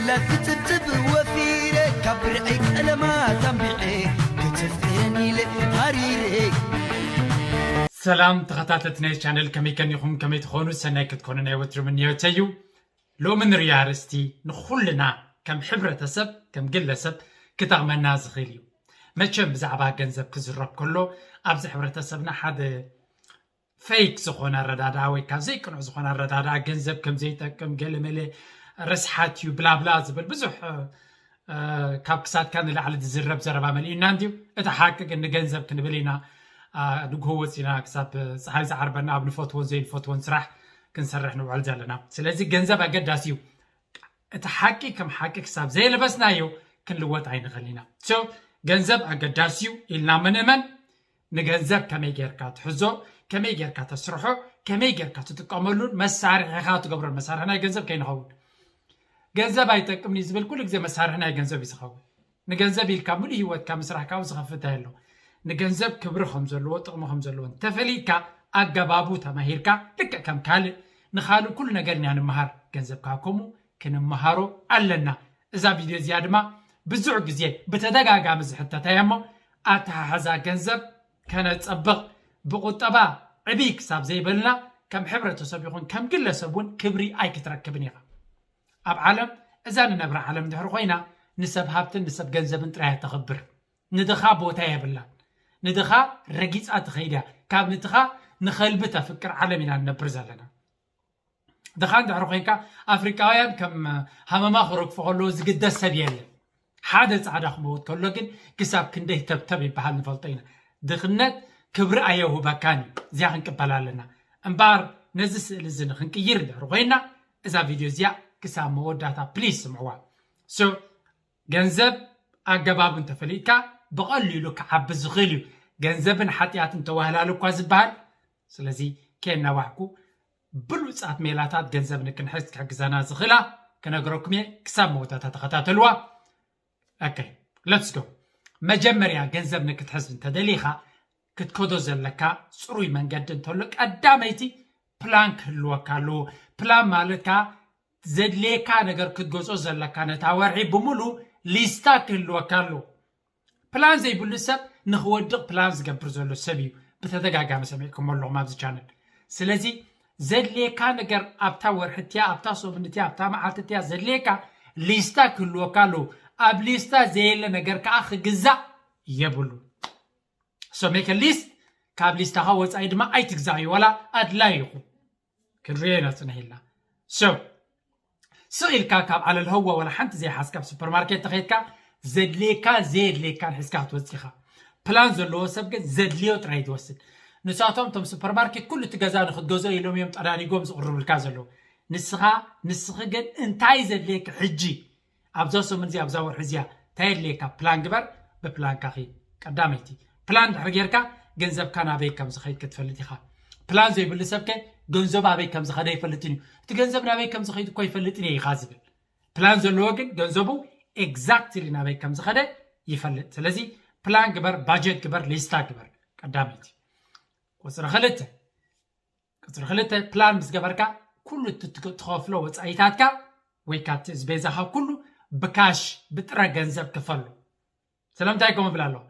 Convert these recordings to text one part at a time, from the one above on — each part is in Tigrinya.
ላትትብትብ ወፊረ ካብ ብርዐይ ቀለማት ኣንቢዐ ክትፍቅረኒ ኢለ ሃሪረ። ሰላም ተኸታተልቲ ናይ ቻነል፣ ከመይ ከኒኹም? ከመይ ትኾኑ? ሰናይ ክትኮኑ ናይ ወትሩ ምንዮተይ እዩ። ሎሚ ንሪኦ ኣርእስቲ ንኹልና ከም ሕብረተሰብ፣ ከም ግለሰብ ክጠቕመና ዝኽእል እዩ። መቸም ብዛዕባ ገንዘብ ክዝረብ ከሎ ኣብዚ ሕብረተሰብና ሓደ ፌክ ዝኾነ ኣረዳድኣ ወይ ካብ ዘይቅኑዕ ዝኾነ ኣረዳድኣ ገንዘብ ከም ዘይጠቅም ገለመለ ረስሓት እዩ ብላብላ ዝብል ብዙሕ እ፣ ካብ ክሳድካ ንላዕሊ ዝዝረብ ዘረባ መሊኡና እንድዩ። እቲ ሓቂ ግን ንገንዘብ ክንብል ኢና እ፣ ንግሆ ወፂና ክሳብ ፀሓይ ዝዓርበና ኣብ ንፈትዎን ዘይንፈትዎን ስራሕ ክንሰርሕ ንውዕል ዘለና። ስለዚ ገንዘብ ኣገዳሲ እዩ። እቲ ሓቂ ከም ሓቂ ክሳብ ዘየለበስናዮ ክንልወጥ ኣይንኽእል ኢና። So ገንዘብ ኣገዳሲ እዩ ኢልና ምንእመን ንገንዘብ ከመይ ጌርካ ትሕዞ፣ ከመይ ጌርካ ተስርሖ፣ ከመይ ጌርካ ትጥቀመሉን መሳርሒ ኢኻ ትገብሮን። መሳርሒ ናይ ገንዘብ ከይንኸውን ገንዘብ ኣይጠቅምን እዩ ዝብል ኩሉ ግዜ መሳርሒ ናይ ገንዘብ እዩ ዝኸውን። ንገንዘብ ኢልካ ሙሉእ ህይወትካ ምስራሕ ካብኡ ዝኸፍእ እንታይ ኣሎ? ንገንዘብ ክብሪ ከም ዘለዎ ጥቕሚ ከም ዘለዎ እንተፈሊጥካ ኣገባቡ ተማሂርካ ልክዕ ከም ካልእ ንኻልእ ኩሉ ነገር ኢና ንምሃር። ገንዘብ ካብ ከምኡ ክንምሃሮ ኣለና። እዛ ቪድዮ እዚኣ ድማ ብዙሕ ግዜ ብተደጋጋሚ ዝሕተት እያ እሞ ኣተሓሕዛ ገንዘብ ከነጸብቕ ብቁጠባ ዕብይ ክሳብ ዘይበልና ከም ሕብረተሰብ ይኹን ከም ግለሰብ እውን ክብሪ ኣይክትረክብን ኢኻ። ኣብ ዓለም እዛ ንነብራ ዓለም ድሕሪ ኮይና ንሰብ ሃብትን ንሰብ ገንዘብን ጥራይ እያ ተኽብር። ንድኻ ቦታ የብላን። ንድኻ ረጊጻ ትኸይድ እያ። ካብ ንድኻ ንኸልቢ ተፍቅር ዓለም ኢና ንነብር ዘለና። ድኻ እንድሕሪ ኮይንካ ኣፍሪቃውያን ከም ሃመማ ክረግፉ ከለዉ ዝግደስ ሰብ የለን። ሓደ ጻዕዳ ክመውት ከሎ ግን ክሳብ ክንደይ ተብተብ ይበሃል ንፈልጦ ኢና። ድኽነት ክብሪ ኣየውህበካን እዩ። እዚኣ ክንቅበላ ኣለና። እምበኣር ነዚ ስእሊ እዚ ንክንቅይር እንድሕሪ ኮይና እዛ ቪድዮ እዚኣ ክሳብ መወዳእታ ፕሊዝ ስምዕዋ። So ገንዘብ ኣገባቡ እንተፈሊጥካ ብቐሊሉ ክዓቢ ዝኽእል እዩ። ገንዘብን ሓጢኣትን ተዋህላሉ እኳ ዝበሃል። ስለዚ ከየናዋሕኩ ብሉጻት ሜላታት ገንዘብ ንክንሕዝ ክሕግዘና ዝኽእላ ክነግረኩም እየ። ክሳብ መወዳእታ ተኸታተልዋ። Okay, let's go። መጀመርያ ገንዘብ ንክትሕዝ እንተደሊኻ ክትከዶ ዘለካ ጽሩይ መንገዲ እንተሎ ቀዳመይቲ ፕላን ክህልወካ ኣለዎ። ፕላን ማለት ከኣ ዘድልየካ ነገር ክትገዝኦ ዘለካ ነታ ወርሒ ብምሉ ሊስታ ክህልወካ ኣለዎ። ፕላን ዘይብሉ ሰብ ንኽወድቕ ፕላን ዝገብር ዘሎ ሰብ እዩ። ብተደጋጋሚ ሰሚዕኩም ኣለኹም ኣብዚ ቻነል። ስለዚ ዘድልየካ ነገር ኣብታ ወርሒ እትያ፣ ኣብታ ሰሙን እትያ፣ ኣብታ መዓልቲ እትያ ዘድልየካ ሊስታ ክህልወካ ኣለዎ። ኣብ ሊስታ ዘየለ ነገር ከዓ ክግዛእ የብሉ። So make a list። ካብ ሊስታኻ ወፃኢ ድማ ኣይትግዛእዩ፣ ዋላ ኣድላይ ይኹን። ክንሪኦ ኢና ፅንሕ ኢልና። So ስቕ ኢልካ ካብ ዓለል ህዋ ዋላ ሓንቲ ዘይሓዝካ ኣብ ሱፐርማርኬት ተኸይድካ ዘድልየካ ዘየድልየካን ሒዝካ ክትወፅእ ኢኻ። ፕላን ዘለዎ ሰብ ግን ዘድልዮ ጥራይ እዩ ዝወስድ። ንሳቶም እቶም ሱፐርማርኬት ኩሉ እቲ ገዛ ንክትገዝኦ ኢሎም እዮም ጠዳኒጎም ዝቕርብልካ ዘለዉ። ንስኻ ንስኺ ግን እንታይ ዘድልየኪ ሕጂ ኣብዛ ሰሙን እዚኣ ኣብዛ ወርሒ እዚኣ እንታይ የድልየካ ፕላን ግበር። ብፕላንካ ኺድ። ቀዳመይቲ ፕላን ድሕሪ ጌርካ ገንዘብካ ናበይ ከም ዝኸይድ ክትፈልጥ ኢኻ። ፕላን ዘይብሉ ሰብከ ገንዘብ ኣበይ ከም ዝኸደ ኣይፈልጥን እዩ። እቲ ገንዘብ ናበይ ከም ዝኸይድ እኮ ኣይፈልጥን እየ ኢኻ ዝብል። ፕላን ዘለዎ ግን ገንዘቡ ኤግዛክትሊ ናበይ ከም ዝኸደ ይፈልጥ። ስለዚ ፕላን ግበር፣ ባጀት ግበር፣ ሊስታ ግበር። ቀዳመይቲ። ቁፅሪ ክልተ ቁፅሪ ክልተ ፕላን ምስ ገበርካ ኩሉ እቲ ትክ- ትኸፍሎ ወፃኢታትካ ወይ ካብ እቲ ዝቤዛኻ ኩሉ ብካሽ ብጥረ ገንዘብ ክፈሉ። ስለምንታይ ከምኡ እብል ኣለኹ?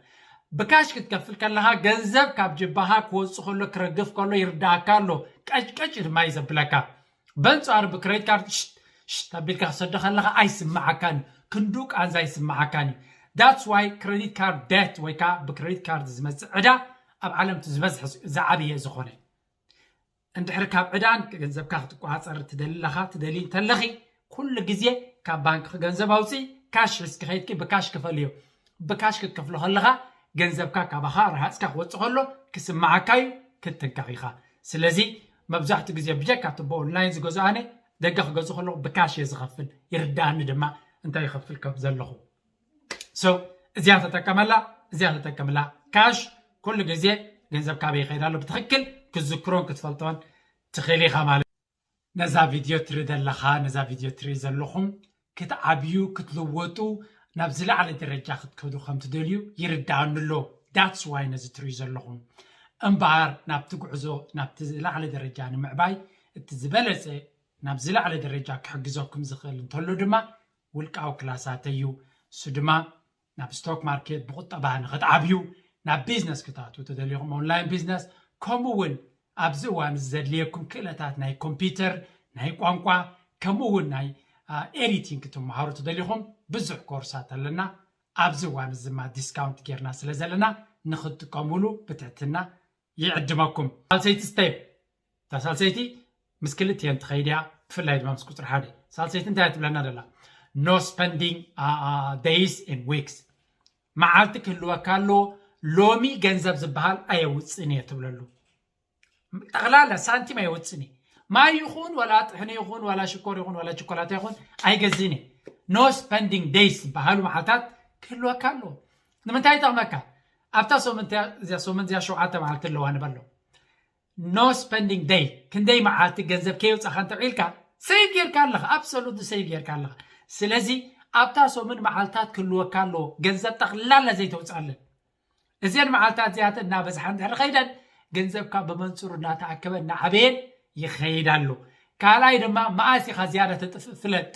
ብካሽ ክትከፍል ከለኻ ገንዘብ ካብ ጅባኻ ክወፅእ ከሎ ክረግፍ ከሎ ይርዳእካ ኣሎ። ቀጭቀጭ ድማ እዩ ዘብለካ። በንፃሩ ብክሬዲት ካርድ ሽት ሽት ኣቢልካ ክሰዶ ከለኻ ኣይስምዓካን እዩ። ክንዱ ቃንዛ ኣይስምዓካን እዩ። That's why credit card debt ወይ ከዓ ብክሬዲት ካርድ ዝመፅእ ዕዳ ኣብ ዓለም እቲ ዝበዝሐ ዝዓበየ ዝኾነ እንድሕር ካብ ዕዳን ገንዘብካ ክትቆፃፀር ትደሊ ኣለኻ ትደሊ እንተለኺ ኩሉ ግዜ ካብ ባንክኺ ገንዘብ ኣውፅኢ ካሽ ሒዝኪ ከይድኪ ብካሽ ክፈልዮ። ብካሽ ክትከፍሎ ከለኻ ገንዘብካ ካባኻ ረሃፅካ ክወፅእ ከሎ ክስምዓካ እዩ። ክትጥንቀቕ ኢኻ። ስለዚ መብዛሕትኡ ግዜ ብጀካ እቲ ብኦንላይን ዝገዝኦ ኣነ ደገ ክገዝእ ከለኹ ብካሽ እየ ዝኸፍል ይርዳእኒ ድማ እንታይ ይኸፍል ከም ዘለኹ። So እዚኣ ተጠቀመላ እዚኣ ተጠቀምላ። ካሽ ኩሉ ግዜ ገንዘብ ካበይ ይኸይድ ኣሎ ብትኽክል ክትዝክሮን ክትፈልጦን ትኽእል ኢኻ ማለት እዩ። ነዛ ቪድዮ ትርኢ ዘለኻ ነዛ ቪድዮ ትርኢ ዘለኹም ክትዓብዩ ክትልወጡ ናብ ዝለዓለ ደረጃ ክትከዱ ከም ትደልዩ ይርዳኣኒ ኣሎ። That's why ነዚ ትርእዩ ዘለኹም እምበኣር ናብቲ ጉዕዞ ናብቲ ዝለዓለ ደረጃ ንምዕባይ እቲ ዝበለፀ ናብ ዝለዓለ ደረጃ ክሕግዘኩም ዝኽእል እንተሎ ድማ ውልቃዊ ክላሳተይ እዩ። እሱ ድማ ናብ ስቶክ ማርኬት ብቁጠባ ንክትዓብዩ፣ ናብ ቢዝነስ ክትኣትዉ ተደሊኹም ኦንላይን ቢዝነስ፣ ከምኡ እውን ኣብዚ እዋን እዚ ዘድልየኩም ክእለታት ናይ ኮምፒውተር፣ ናይ ቋንቋ፣ ከምኡ እውን ናይ ኤዲቲንግ ክትመሃሩ ተደሊኹም ብዙሕ ኮርሳት ኣለና። ኣብዚ እዋን እዚ ድማ ዲስካውንት ጌርና ስለ ዘለና ንክትጥቀምሉ ብትሕትና ይዕድመኩም። ሳልሰይቲ ስቴፕ፣ እታ ሳልሰይቲ ምስ ክልቲኤን ትኸይድ እያ፣ ብፍላይ ድማ ምስ ቁፅሪ ሓደ። ሳልሰይቲ እንታይ እያ ትብለና ዘላ? No spending days and weeks። መዓልቲ ክህልወካ ኣለዎ፣ ሎሚ ገንዘብ ዝበሃል ኣየውፅእን እየ ትብለሉ። ጠቕላላ ሳንቲም ኣይወፅእን እየ። ማይ ይኹን ዋላ ጥሕኒ ይኹን ዋላ ሽኮር ይኹን ዋላ ቸኮላታ ይኹን ኣይገዝእን እየ። No spending days ዝበሃሉ መዓልታት ክህልወካ ኣለዎ። ንምንታይ ይጠቕመካ? ኣብታ ሰሙን እዚኣ፣ ሰሙን እዚኣ ሸውዓተ መዓልቲ ኣለዋ ንበሎ። No spending day፣ ክንደይ መዓልቲ ገንዘብ ከየውፃእካ እንተውዒልካ ሴቭ ጌርካ ኣለኻ፣ ኣብሶሉት ሴቭ ጌርካ ኣለኻ። ስለዚ ኣብታ ሰሙን መዓልታት ክህልወካ ኣለዎ ገንዘብ ጠቕላላ ዘይተውፅኣለን። እዘን መዓልታት እዚኣተን እናበዝሓ እንድሕር ከይደን ገንዘብካ ብመንፅሩ እናተኣከበ እናዓበየን ይኸይድ ኣሎ። ካልኣይ ድማ መኣስ ኢኻ ዝያዳ ተጥፍእ ፍለጥ።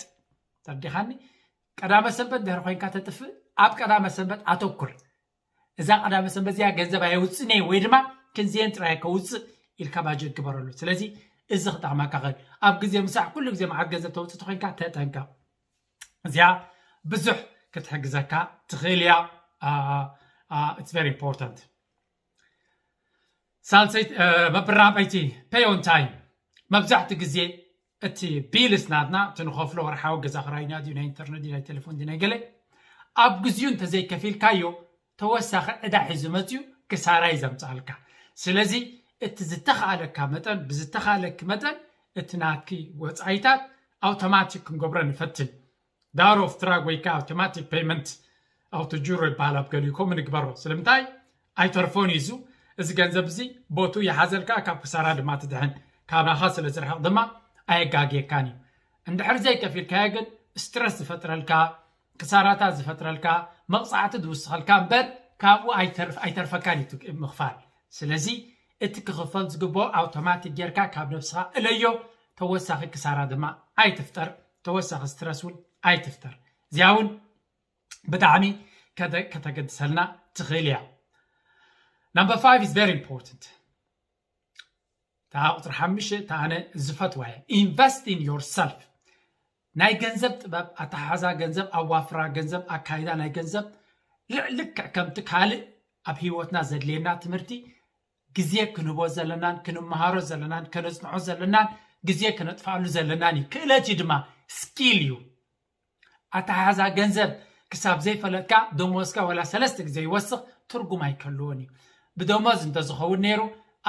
ተረዲኻኒ? ቀዳመ ሰንበት እንድሕር ኮይንካ ተጥፍእ፣ ኣብ ቀዳመ ሰንበት ኣተኩር። እዛ ቀዳመ ሰንበት እዚኣ ገንዘብ ኣየውፅእን እየ ወይ ድማ ክንዚኤን ጥራይ ከውፅእ ኢልካ ባጀት ግበረሉ። ስለዚ እዚ ክጠቕመካ ክእል። ኣብ ግዜ ምሳሕ ኩሉ ግዜ መዓት ገንዘብ ተውፅእ ተኮይንካ ተጠንቀቕ። እዚኣ ብዙሕ ክትሕግዘካ ትኽእል እያ። It's very important። ሳልሰይቲ መብራበይቲ፣ pay on time። መብዛሕትኡ ግዜ እቲ ቢልስ ናትና እቲ ንኸፍሎ ወርሓዊ ገዛ ክራይና ድዩ ናይ ኢንተርነት ድዩ ናይ ቴሌፎን ድዩ ናይ ገለ ኣብ ግዜኡ እንተዘይከፊልካዮ ተወሳኺ ዕዳ ሒዙ መፅዩ ክሳራ እዩ ዘምፅኣልካ። ስለዚ እቲ ዝተኽኣለካ መጠን ብዝተኽኣለኪ መጠን እቲ ናትኪ ወፃኢታት ኣውቶማቲክ ክንገብሮ ንፈትን። ዳር ኦፍ ትራግ ወይ ከዓ ኣውቶማቲክ ፔይመንት ኣውቶጁሮ ይበሃል ኣብ ገሊኡ ከምኡ ንግበሮ። ስለምንታይ ኣይተርፎን እዩ። እዚ ገንዘብ እዚ ቦቱ ይሓዘልካ፣ ካብ ክሳራ ድማ ትድሕን። ካባኻ ስለ ዝርሕቕ ድማ ኣየጋግየካን እዩ። እንድሕር ዘይከፊልካዮ ግን ስትረስ ዝፈጥረልካ፣ ክሳራታት ዝፈጥረልካ፣ መቕፃዕቲ ዝውስኸልካ እምበር ካብኡ ኣይተርፍ ኣይተርፈካን እዩ ምኽፋል። ስለዚ እቲ ክኽፈል ዝግብኦ ኣውቶማቲክ ጌርካ ካብ ነብስኻ እለዮ። ተወሳኺ ክሳራ ድማ ኣይትፍጠር፣ ተወሳኺ ስትረስ እውን ኣይትፍጠር። እዚኣ እውን ብጣዕሚ ከተገድሰልና ትኽእል እያ። Number five is very important። እታ ቁፅሪ ሓሙሽተ እታ ኣነ ዝፈትዋ እያ። Invest in yourself። ናይ ገንዘብ ጥበብ፣ ኣተሓሕዛ ገንዘብ፣ ኣዋፍራ ገንዘብ፣ ኣካይዳ ናይ ገንዘብ ልክዕ ከምቲ ካልእ ኣብ ህይወትና ዘድልየና ትምህርቲ ግዜ ክንህቦ ዘለናን ክንመሃሮ ዘለናን ከነፅንዖ ዘለናን ግዜ ክነጥፍኣሉ ዘለናን እዩ። ክእለት እዩ ድማ፣ ስኪል እዩ። ኣተሓሕዛ ገንዘብ ክሳብ ዘይፈለጥካ ደሞዝካ ዋላ ሰለስተ ግዜ ይወስኽ ትርጉም ኣይከልዎን እዩ። ብደሞዝ እንተዝኸውን ነይሩ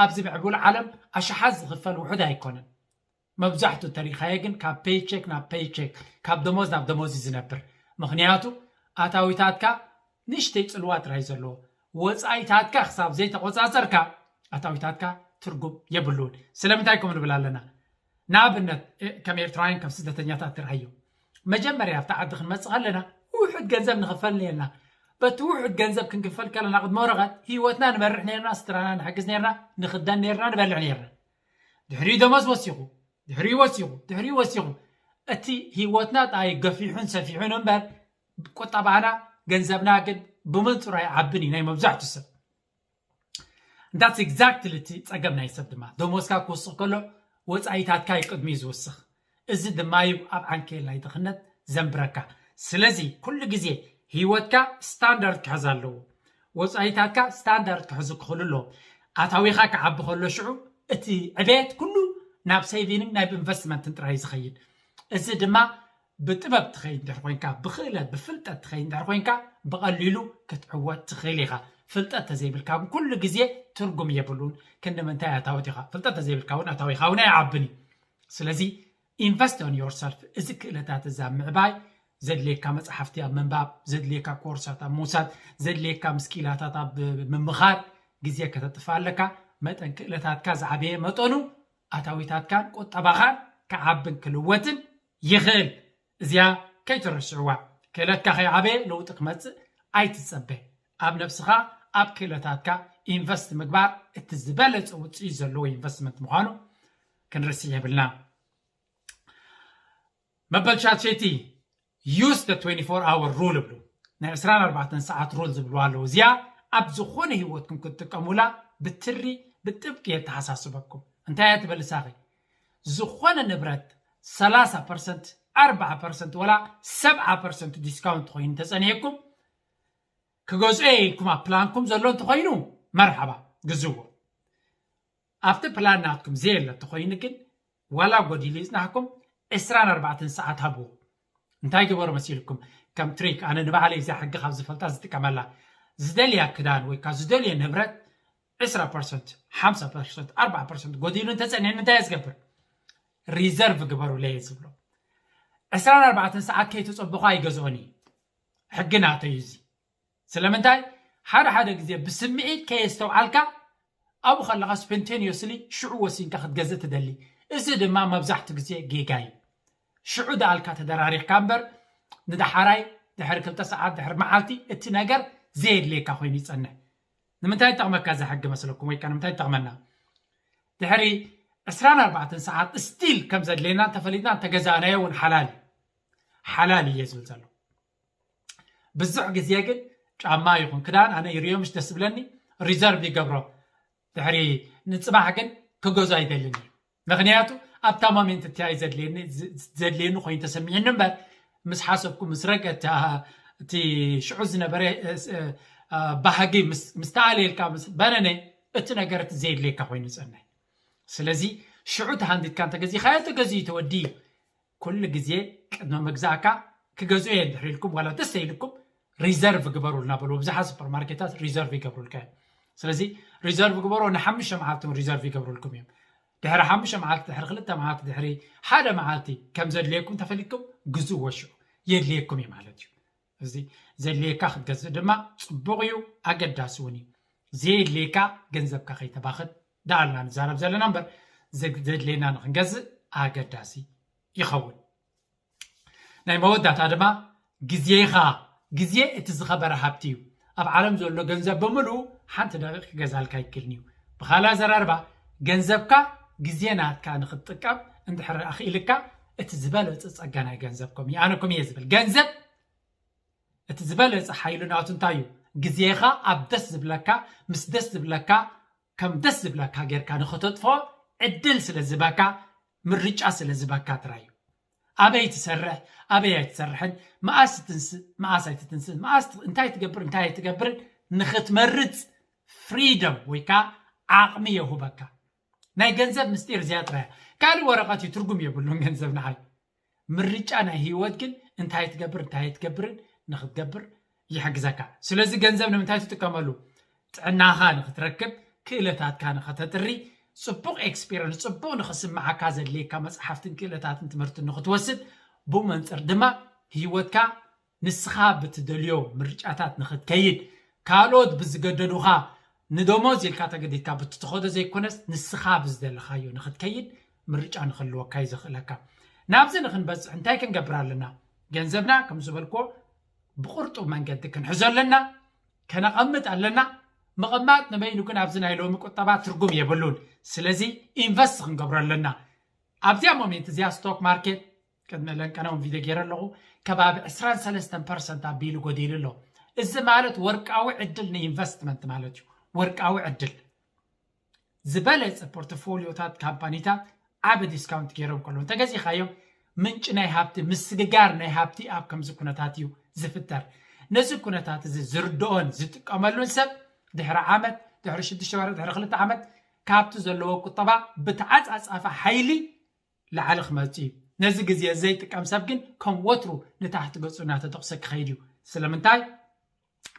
ኣብዚ ምዕቡል ዓለም ኣሽሓት ዝኽፈል ውሑድ ኣይኮነን። መብዛሕቱ ተሪኻዮ ግን ካብ ፔይቸክ ናብ ፔይቸክ ካብ ደሞዝ ናብ ደሞዝ እዩ ዝነብር። ምኽንያቱ ኣታዊታትካ ንእሽተይ ፅልዋ ጥራይ ዘለዎ ወፃኢታትካ ክሳብ ዘይተቆፃፀርካ ኣታዊታትካ ትርጉም የብሉን። ስለምንታይ ከምኡ ንብል ኣለና? ንኣብነት ከም ኤርትራውያን ከም ስደተኛታት ትርኣዮ መጀመርያ ኣብቲ ዓዲ ክንመፅእ ከለና ውሑድ ገንዘብ ንኽፈል ነርና። በቲ ውሑድ ገንዘብ ክንክፈል ከለና ቅድሚ ወረቐት ህይወትና ንመርሕ ነርና፣ ስድራና ንሕግዝ ነርና፣ ንኽደን ነርና፣ ንበልዕ ነርና። ድሕሪኡ ደሞዝ ወሲኹ፣ ድሕሪኡ ወሲኹ፣ ድሕሪኡ ወሲኹ። እቲ ህይወትና ጣይ ገፊሑን ሰፊሑን እምበር ቁጠባና ገንዘብና ግን ብመንፅሩ ኣይዓብን እዩ ናይ መብዛሕቱ ሰብ። That's exactly እቲ ፀገም ናይ ሰብ ድማ ደሞዝካ ክወስኽ ከሎ ወፃኢታትካ እዩ ቅድሚኡ ዝወስኽ። እዚ ድማ እዩ ኣብ ዓንኬል ናይ ድኽነት ዘንብረካ። ስለዚ ኩሉ ግዜ ህይወትካ ስታንዳርድ ክሕዝ ኣለዎ። ወፃኢታትካ ስታንዳርድ ክሕዙ ክኽእሉ ኣለዎም። ኣታዊኻ ክዓቢ ከሎ ሽዑ እቲ ዕቤት ኩሉ ናብ ሴቪንግ ናብ ኢንቨስትመንትን ጥራይ ዝኸይድ። እዚ ድማ ብጥበብ ትኸይድ እንድሕር ኮይንካ፣ ብኽእለት ብፍልጠት ትኸይድ እንድሕር ኮይንካ ብቐሊሉ ክትዕወት ትኽእል ኢኻ። ፍልጠት ተዘይብልካ ኩሉ ግዜ ትርጉም የብሉን። ክንዲ ምንታይ ኣታዊት ኢኻ? ፍልጠት ተዘይብልካ እውን ኣታዊኻ እውን ኣይዓብን እዩ። ስለዚ ኢንቨስት ኦን ዮርሰልፍ፣ እዚ ክእለታት እዚ ኣብ ምዕባይ ዘድልየካ መፅሓፍቲ ኣብ ምንባብ፣ ዘድልየካ ኮርሳት ኣብ ምውሳድ፣ ዘድልየካ ምስኪላታት ኣብ ምምኻር ግዜ ከተጥፍ ኣለካ። መጠን ክእለታትካ ዝዓበየ መጠኑ ኣታዊታትካን ቁጠባኻን ክዓብን ክልወጥን ይኽእል። እዚኣ ከይትረስዕዋ። ክእለትካ ከይዓበየ ለውጢ ክመፅእ ኣይትፀበ። ኣብ ነብስኻ ኣብ ክእለታትካ ኢንቨስት ምግባር እቲ ዝበለፀ ውፅኢት ዘለዎ ኢንቨስትመንት ምዃኑ ክንርስዕ የብልና። መበል ሻድሸይቲ Use the twenty-four hour rule ይብሉ። ናይ ዕስራን ኣርባዕተን ሰዓት ሩል ዝብሉ ኣለዉ። እዚኣ ኣብ ዝኾነ ህይወትኩም ክትጥቀሙላ ብትሪ ብጥብቂ የተሓሳስበኩም። እንታይ እያ ትበል ሳኺ? ዝኾነ ንብረት ሰላሳ ፐርሰንት፣ ኣርባዓ ፐርሰንት ወላ ሰብዓ ፐርሰንት ዲስካውንት ኮይኑ ተጸኒሕኩም፣ ክገዝኦ ኢልኩም ኣብ ፕላንኩም ዘሎ እንተኾይኑ፣ መርሓባ፣ ግዝዎ። ኣብቲ ፕላን ናትኩም ዘየለ እንተኾይኑ ግን፣ ዋላ ጎዲሉ ይጽናሕኩም፣ ዕስራን ኣርባዕተን ሰዓት ሃብዎ። እንታይ ግበሩ መሲልኩም? ከም ትሪክ፣ ኣነ ንባዕለይ እዛ ሕጊ ካብ ዝፈልጣ ዝጥቀመላ፣ ዝደልያ ክዳን ወይ ካብ ዝደልዮ ንብረት ዕስራ ፐርሰንት፣ ሓምሳ ፐርሰንት፣ ኣርባዓ ፐርሰንት ጎዲሉ እንተጸኒሕኒ እንታይ እየ ዝገብር? ሪዘርቭ ግበሩለይ እየ ዝብሎ። ዕስራን ኣርባዕተን ሰዓት ከይተጸበኹ ኣይገዝኦን እዩ። ሕጊ ናተይ እዩ እዚ። ስለምንታይ? ሓደ ሓደ ግዜ ብስምዒት ከየስተውዓልካ ኣብኡ ከለኻ ስፖንቴኒዮስሊ ሽዑ ወሲንካ ክትገዝእ ትደሊ። እዚ ድማ መብዛሕትኡ ግዜ ጌጋ እዩ። ሽዑ ደኣልካ ተደራሪኽካ እምበር ንደሓራይ ድሕሪ ክልተ ሰዓት ድሕሪ መዓልቲ እቲ ነገር ዘየድልየካ ኮይኑ ይጸንሕ። ንምንታይ ይጠቕመካ እዚ ሕጊ መስለኩም? ወይ ከኣ ንምንታይ ይጠቕመና? ድሕሪ ዕስራን ኣርባዕተን ሰዓት ስቲል ከም ዘድልየና እንተፈሊጥና እንተገዛእናዮ እውን ሓላል እዩ። ሓላል እየ ዝብል ዘሎ። ብዙሕ ግዜ ግን ጫማ ይኹን ክዳን ኣነ ይርእዮ ምሽ ደስ ዝብለኒ ሪዘርቭ ይገብሮ። ድሕሪ ንጽባሕ ግን ክገዝኦ ኣይደልን እዩ። ምኽንያቱ ኣብታ ሞሜንት እቲ ኣይ ዘድልየኒ ዝ- ዘድልየኒ ኮይኑ ተሰሚዕኒ እምበር ምስ ሓሰብኩ ምስ ረገ እቲ ሽዑ ዝነበረ እ- እ- እ- ባህጊ ምስ- ምስ ተኣልየልካ ምስ በነነ እቲ ነገር እቲ ዘየድልየካ ኮይኑ ይጸንሕ። ስለዚ ሽዑ ተሃንዲድካ እንተገዚእካዮ ተገዚኡ ተወዲ እዩ። ኩሉ ግዜ ቅድሚ ምግዛእካ ክገዝኦ እየ እንድሕር ኢልኩም ዋላ ደስ ኢልኩም ሪዘርቭ ግበሩልና በሉ። ብዙሓት ሱፐርማርኬታት ሪዘርቭ ይገብሩልካ እዮም። ስለዚ ሪዘርቭ ግበሩ፣ ንሓሙሽተ መዓልቲ እውን ሪዘርቭ ይገብሩልኩም እዮም። ድሕሪ ሓሙሽተ መዓልቲ፣ ድሕሪ ክልተ መዓልቲ፣ ድሕሪ ሓደ መዓልቲ ከም ዘድልየኩም ተፈሊጥኩም ግዝእዎ። ሽዑ የድልየኩም እዩ ማለት እዩ። እዚ ዘድልየካ ክትገዝእ ድማ ጽቡቕ እዩ፣ ኣገዳሲ እውን እዩ። ዘየድልየካ ገንዘብካ ከይተባኽን ደኣልና ንዛረብ ዘለና እምበር ዘግ- ዘድልየና ንክንገዝእ ኣገዳሲ ይኸውን። ናይ መወዳእታ ድማ ግዜኻ፣ ግዜ እቲ ዝኸበረ ሃብቲ እዩ። ኣብ ዓለም ዘሎ ገንዘብ ብምሉኡ ሓንቲ ደቂቕ ክገዛልካ ኣይክእልን እዩ። ብኻልእ ኣዘራርባ ገንዘብካ ግዜ ናትካ ንክትጥቀም እንድሕር ኣኽኢልካ እቲ ዝበለጸ ጸጋ ናይ ገንዘብኩም እዩ። ኣነኩም እየ ዝብል ገንዘብ እቲ ዝበለጸ ሓይሉ ናቱ እንታይ እዩ? ግዜኻ ኣብ ደስ ዝብለካ ምስ ደስ ዝብለካ ከም ደስ ዝብለካ ጌርካ ንኽተጥፎ ዕድል ስለ ዝበካ ምርጫ ስለ ዝበካ ጥራይ እዩ። ኣበይ ትሰርሕ ኣበይ ኣይትሰርሕን መኣስ ትትንስእ መኣስ ኣይትትንስእን መኣስ ት- እንታይ ትገብር እንታይ ኣይትገብርን ንኽትመርጽ ፍሪደም ወይ ከዓ ዓቕሚ የሁበካ። ናይ ገንዘብ ምስጢር እዚኣ ጥራያ ካልእ ወረቐት እዩ ትርጉም የብሉን ገንዘብ ንዓይ። ምርጫ ናይ ህይወት ግን እንታይ ትገብር እንታይ ኣይትገብርን ንክትገብር ይሕግዘካ። ስለዚ ገንዘብ ንምንታይ ትጥቀመሉ? ጥዕናኻ ንክትረክብ፣ ክእለታትካ ንክተጥሪ፣ ፅቡቅ ኤክስፒሪንስ ፅቡቅ ንክስምዓካ ዘድልየካ መፅሓፍትን ክእለታትን ትምህርትን ንክትወስድ፣ ብኡ መንፅር ድማ ህይወትካ ንስኻ ብትደልዮ ምርጫታት ንክትከይድ፣ ካልኦት ብዝገደዱኻ ንደሞዝ ኢልካ ተገዲድካ ብትትኸዶ ዘይኮነስ ንስኻ ብዝደለኻዮ ንክትከይድ ምርጫ ንክህልወካ እዩ ዘኽእለካ። ናብዚ ንክንበፅሕ እንታይ ክንገብር ኣለና? ገንዘብና ከም ዝበልክዎ ብቕርጡብ መንገዲ ክንሕዞ ኣለና፣ ከነቐምጥ ኣለና። ምቕማጥ ንበይኑ ግን ኣብዚ ናይ ሎሚ ቁጠባ ትርጉም የብሉን። ስለዚ ኢንቨስት ክንገብሮ ኣለና። ኣብዚኣ ሞሜንት እዚኣ ስቶክ ማርኬት ቅድሚ ለንቀናውን ቪድዮ ገይረ ኣለኹ ከባቢ ዕስራን ሰለስተን ፐርሰንት ኣቢሉ ጎዲሉ ኣሎ። እዚ ማለት ወርቃዊ ዕድል ንኢንቨስትመንት ማለት እዩ። ወርቃዊ ዕድል ዝበለፀ ፖርትፎሊዮታት ካምፓኒታት ዓቢ ዲስካውንት ገይሮም ከለዉ እንተገዚኻዮም ምንጭ ናይ ሃብቲ ምስግጋር ናይ ሃብቲ ኣብ ከምዚ ኩነታት እዩ ዝፍጠር። ነዚ ኩነታት እዚ ዝርድኦን ዝጥቀመሉን ሰብ ድሕሪ ዓመት ድሕሪ ሽዱሽተ ወርሒ ድሕሪ ክልተ ዓመት ካብቲ ዘለዎ ቁጠባ ብተዓፃፃፊ ሓይሊ ላዕሊ ክመፅእ እዩ። ነዚ ግዜ ዘይጥቀም ሰብ ግን ከም ወትሩ ንታሕቲ ገፁ እናተጠቕሰ ክኸይድ እዩ። ስለምንታይ?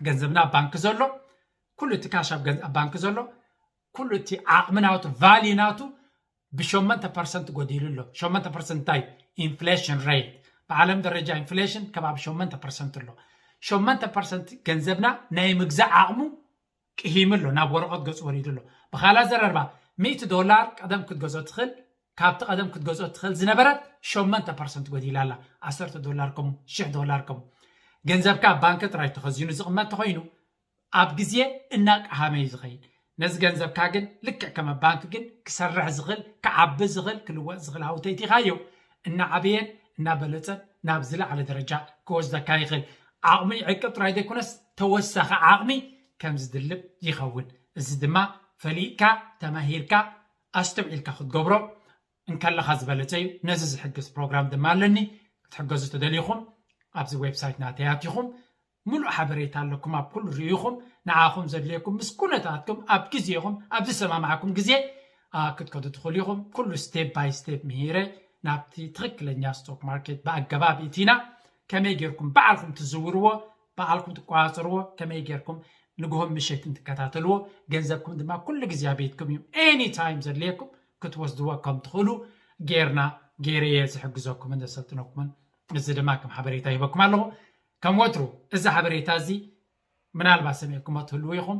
ገንዘብና ኣብ ባንክ ዘሎ ኩሉ እቲ ካሽ ኣብ ገንዘ- ኣብ ባንክ ዘሎ ኩሉ እቲ ዓቕሚ ናቱ ቫልዩ ናቱ ብሸመንተ ፐርሰንት ጎዲሉ ኣሎ። ሸመንተ ፐርሰንት እንታይ? ኢንፍሌሽን ሬት። ብዓለም ደረጃ ኢንፍሌሽን ከባቢ ሸመንተ ፐርሰንት ኣሎ። ሸመንተ ፐርሰንት ገንዘብና ናይ ምግዛእ ዓቕሙ ቅሂሙ ኣሎ፣ ናብ ወረቐት ገፁ ወሪዱ ኣሎ። ብኻልእ ኣዘራርባ ሚእቲ ዶላር ቀደም ክትገዝኦ ትኽእል፣ ካብቲ ቀደም ክትገዝኦ ትኽእል ዝነበረት ሸመንተ ፐርሰንት ጎዲላ ኣላ። ዓሰርተ ዶላር ከምኡ ሽሕ ዶላር ከምኡ። ገንዘብካ ኣብ ባንክ ጥራይ ተኸዚኑ ዝቕመጥ ተኾይኑ ኣብ ግዜ እናቀሃመ እዩ ዝኸይድ። ነዚ ገንዘብካ ግን ልክዕ ከም ኣብ ባንክ ግን ክሰርሕ ዝኽእል ክዓቢ ዝኽእል ክልወጥ ዝኽእል ሃውተይቲኻዮ እናዓበየን እናበለፀን ናብ ዝለዓለ ደረጃ ክወስደካ ይኽእል። ዓቕሚ ዕቅብ ጥራይ ዘይኮነስ ተወሳኺ ዓቕሚ ከም ዝድልብ ይኸውን። እዚ ድማ ፈሊጥካ፣ ተማሂርካ፣ ኣስተውዒልካ ክትገብሮ እንከለኻ ዝበለጸ እዩ። ነዚ ዝሕግዝ ፕሮግራም ድማ ኣለኒ። ክትሕገዙ ተደሊኹም ኣብዚ ዌብሳይት ናተይ ኣቲኹም ምሉእ ሓበሬታ ኣለኩም። ኣብ ኩሉ ርኢኹም ንዓኹም ዘድልየኩም ምስ ኩነታትኩም ኣብ ግዜኹም ኣብ ዝሰማማዕኩም ግዜ ክትከዱ ትኽእሉ ኢኹም። ኩሉ ስቴፕ ባይ ስቴፕ ምሂረ ናብቲ ትኽክለኛ ስቶክ ማርኬት ብኣገባብ እቲና ከመይ ጌርኩም ባዕልኩም ትዝውርዎ፣ ባዕልኩም ትቆጻጸርዎ፣ ከመይ ጌርኩም ንግሆን ምሸትን ትከታተልዎ፣ ገንዘብኩም ድማ ኩሉ ግዜ ኣብ ቤትኩም እዩ። ኤኒ ታይም ዘድልየኩም ክትወስድዎ ከም ትኽእሉ ጌርና ጌረየ ዝሕግዘኩምን ዘሰልጥነኩምን። እዚ ድማ ከም ሓበሬታ ይህበኩም ኣለኹ። ከም ወትሩ እዚ ሓበሬታ እዚ ምናልባት ሰሚዕኩሞ ትህልዉ ኢኹም።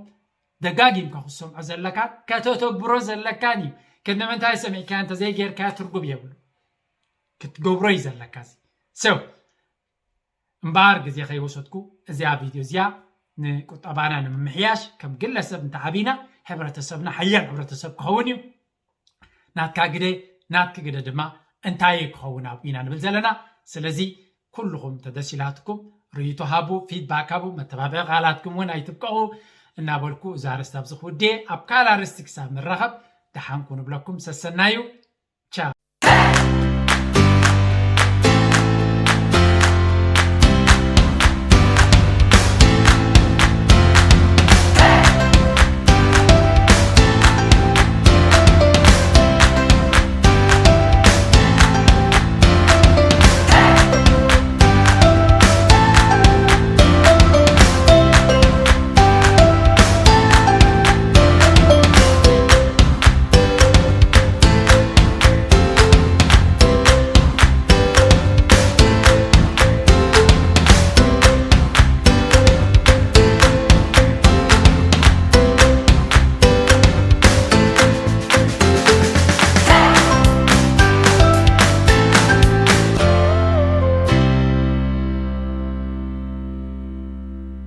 ደጋጊምካ ክትሰምዖ ዘለካ ከተተግብሮ ዘለካን እዩ። ክንዲ ምንታይ ሰሚዕካዮ እንተዘይጌርካዮ ትርጉም የብሉ። ክትገብሮ እዩ ዘለካ። እዚ ሰው እምበኣር ግዜ ከይወሰድኩ እዚኣ ቪድዮ እዚኣ ንቁጠባና ንምምሕያሽ ከም ግለሰብ እንተዓቢና ሕብረተሰብና ሓያል ሕብረተሰብ ክኸውን እዩ። ናትካ ግደ ናትኪ ግደ ድማ እንታይ ክኸውን ኣብኡ ኢና ንብል ዘለና። ስለዚ ኩልኹም ተደሲላትኩም ርእይቶ ሃቡ፣ ፊድባክ ሃቡ፣ መተባብዒ ቃላትኩም እውን ኣይትብቀቑ እናበልኩ እዛ ኣርእስቲ ኣብዚ ክውድየ። ኣብ ካልእ ኣርእስቲ ክሳብ ንራኸብ ደሓንኩ ንብለኩም። ሰሰናዩ። ቻው።